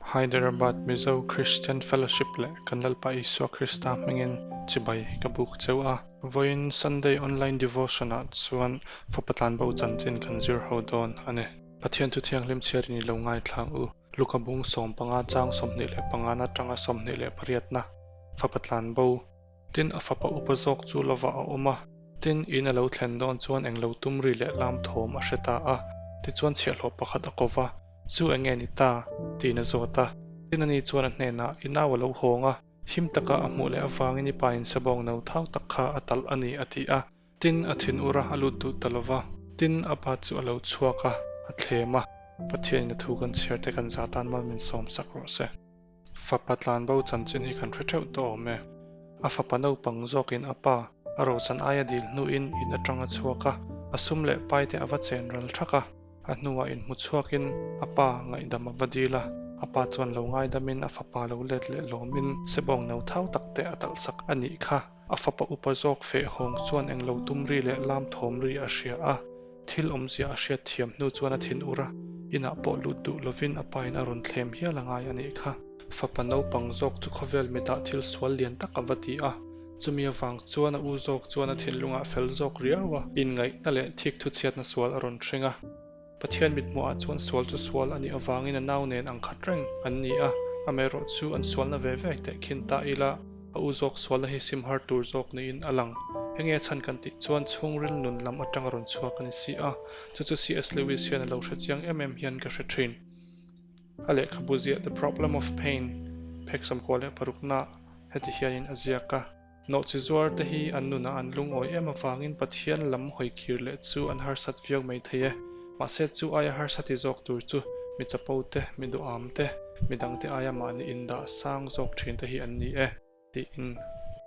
Hyderabad Mizo Christian Fellowship leh kan Lalpa Isua Krista hmingin chibai ka buk cheu a. Vawiin Sunday Online Devotion ah chuan Fapa Tlanbo chanchin kan zir ho dawn a ni. Pathian thu thianghlim chhiarin i lo ngaithla ang u. Luka bung 15 chang 25 na atanga 28 na Fapa Tlanbo Tin, a fapa upa zawk chu lovah a awm a, tin, in a lo thlen dawn chuan englo tum ri leh lam thawm a hre ta a. Tichuan chhiahhlawh pakhat a ko va, Chu eng nge ni ta? tiin a zawt a. Tin, ani chuan a hnenah, I nau a lo hawng a, him taka a hmuh leh avangin i pa in sabawng no thau tak kha a talh a ni, a ti a. Tin, a thinur a, a lut duh ta lo va. Tin, a pa chu a lo chhuak a, a thlem a. Pathianin a thu kan chhiar te kan za tan mal min sawm sak rawh se. Fapa tlanbo chanchin hi kan hre theuh tawh awm e. A fapa naupang zawkin a pa, a rochan aia dil hnuin in atang a chhuak a, a sum leh pai te a va chen ral thak a. A hnuah inhmu chhuakin a pa ngaihdam a va dil a, a pa chuan lo ngaidamin a fapa lo let leh lawmin sebawng no thau tak te a talhsak a nih kha. A fapa upa zawk fehhawng chuan englo tum ri leh lam thawm ri a hria a, thil awmzia a hriat thiam hnu chuan a thin ur a, inah pawh lut duh lovin a pain a rawn thlem hial a ngai a nih kha. Fapa naupang zawk chu khawvel mitah thil sual lian tak a va ti a, chumi avang chuan a u zawk chuan a thinlungah fel zawk riau a, inngaihna leh thikthu chhiatna sual a rawn hring a. Pathian mithmuhah chuan sual chu sual a nih avangin a nau nen ang khat reng an ni a, amaherawh chu an sualna ve ve tehkhin ta ila a u zawk sualna hi sim har tur zawk niin a lang. Enge a chhan kan tih chuan chhungril nun lam atanga rawn chhuak a ni si a, chu chu CS Lewis hian a lo hre chiang em em hian ka hre thin. A lehkhabu ziah The Problem of Pain phek 96 na heti hianin a ziak a. Nawhchi zuar te hi an nunah an lungawi em avangin Pathian lam hawi kir leh chu an harsat viau mai thei e. Mahse chu aia harsati zawk tur chu mi chapo te, mi duham te, mi dangte aia mahni indah sang zawk thin te hi an ni e, tiin.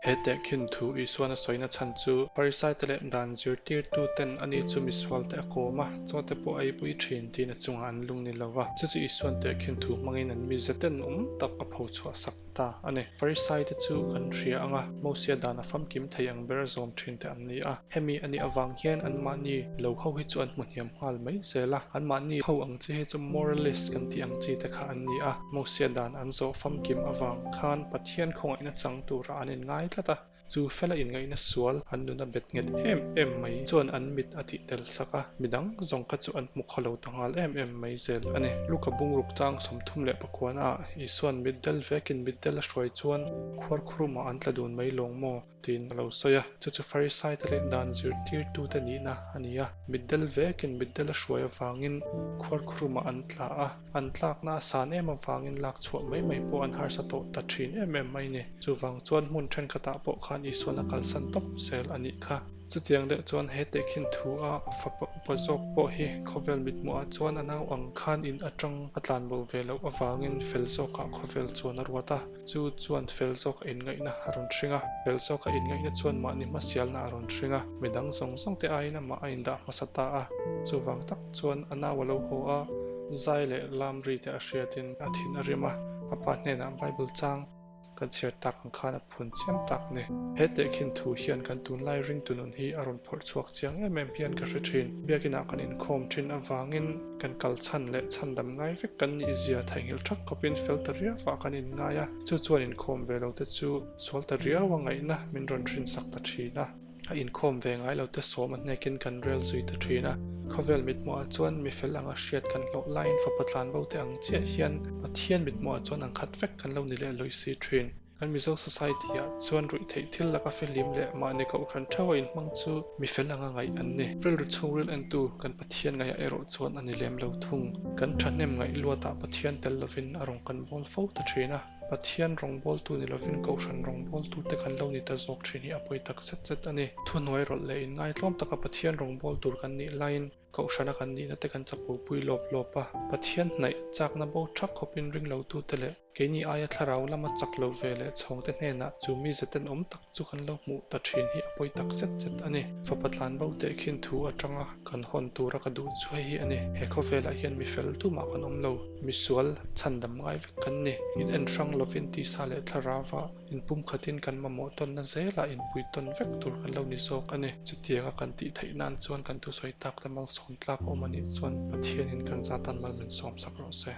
He tehkhin thu Isuan a sawina chhan chu Pharisai te leh dan zirtirtu ten ani chu misual te a kawm a, chaw te pawh a eipui thin tiin a chungah an lung ni lo va. Chu chu Isuan tehkhin thu hmangin an mize tenawm tak a pho chhuah sak. Ta a ni. Farisai te chu kan hria ang a, Mosia dan a famkim thei ang ber a zawm thin te an ni a. Hemi a nih avang hian anmahni lo ho hi chu an hmu hniam nghal mai zel a. Anmahni ho ang chi hi chu moralist kan tih ang chi te kha an ni a. Mosia dan an zawh famkim avang khan Pathian khawngaihna chang turah an inngai tlat a. Chu fela inngaihna sual an nuna bet nghet em em mai chuan an mit a tih tel sak a, midang zawng kha chu an hmu khaw lo ta nghal em em mai zel a ni. Luka bungruk chang 39 ah Isua'n mitdel vekin mitdel a hruai chuan khuarkhurumah an tla dun mai lawng maw? tiin a lo sawi a. Chu chu Pharisaite leh dan zirtirtute nihna a ni a. Mitdel vekin mitdel a hruai avangin khuarkhurumah an tla a. An tlakna a san em avangin lak chhuah mai mai pawh an harsa tawh ta thin em em mai ni. Chuvang chuan hmun thenkhatah pawh khan Isuan a kalsan tawp zel a nih kha. Chutiang deuh chuan he tehkhin thu a fapa upa zawk pawh hi khawvel mithmuhah chuan a nau ang khan in atang a tlanbo ve loh avangin fel zawkah khawvel chuan a ruat a. Chu chuan fel zawk a inngaihna a rawn hring a, fel zawk a inngaihna chuan mahni hmasialna a rawn hring a, midang zawng zawng te aiin amah a indah hmasa ta a. Chuvang tak chuan a nau a lo haw a, zai leh lam ri te a hriatin a thin a rim a, a pa hnenah Bible chang kan chhiar tak ang khan a phun chiam tak ni. He tehkhin thu hian kan tunlai ringtu nun hi a rawn phawrh chhuak chiang em em hian ka hre thin. Biakinah kan inkhawm thin avangin kan kal chhan leh chhandam ngai vek kan nih zia theihnghilh thak khawpin fel ta riauah kan inngai a, chu chuan inkhawm ve lo te chu sual ta riau a ngaihna min rawn hrinsak ta thin a. A inkhawm ve ngai lo te sawm a hnekin kan rel zui ta thin a. Khawvel mithmuhah chuan mi fel anga hriat kan hlawh laiin fapa tlanbo te ang chiah hian Pathian mithmuhah chuan ang khat vek kan lo ni leh lawi si thin. Kan Mizo society ah chuan ruih theih thil laka fihlim leh mahni kohhran theuh a inhmang chu mi fel anga ngaih an ni. Rilru chhungril entu kan Pathian ngaihah erawh chuan a ni lem lo thung. Kan thahnem ngaih luatah Pathian tel lovin a rawn kan bawl fo ta thin a. Pathian rawngbawltu ni lovin kohhran rawngbawltute kan lo ni ta zawk thin hi a pawi tak zet zet a ni. Thuhnuai rawlh leh inngaitlawm taka Pathian rawngbawltu tur kan nih laiin Kohhrana kan nihna te kan chapopui lawp lawp a, Pathian hnaih chakna bo thak khawpin ringlotute leh keini aia thlarau lama chak lo ve leh chhawngte hnenah chu mi zetenawm tak chu kan lo hmuh ta thin hi a pawi tak zet zet a ni. Fapa tlanbo tehkhin thu atanga kan hawn tura ka duh chu hei hi a ni. He khawvelah hian mi fel tumah kan awm lo, misual chhandam ngai vek kan ni. In en hrang lovin tisa leh thlarauva Inpumkhatin kan mamawh tawnna zelah inpui tawn vek tur kan lo ni zawk a ni. Chutianga kan tih theih nan chuan kan thusawi tak te malsawm tlak awm a nih chuan Pathianin kan zatan mal min sawm sak rawh se.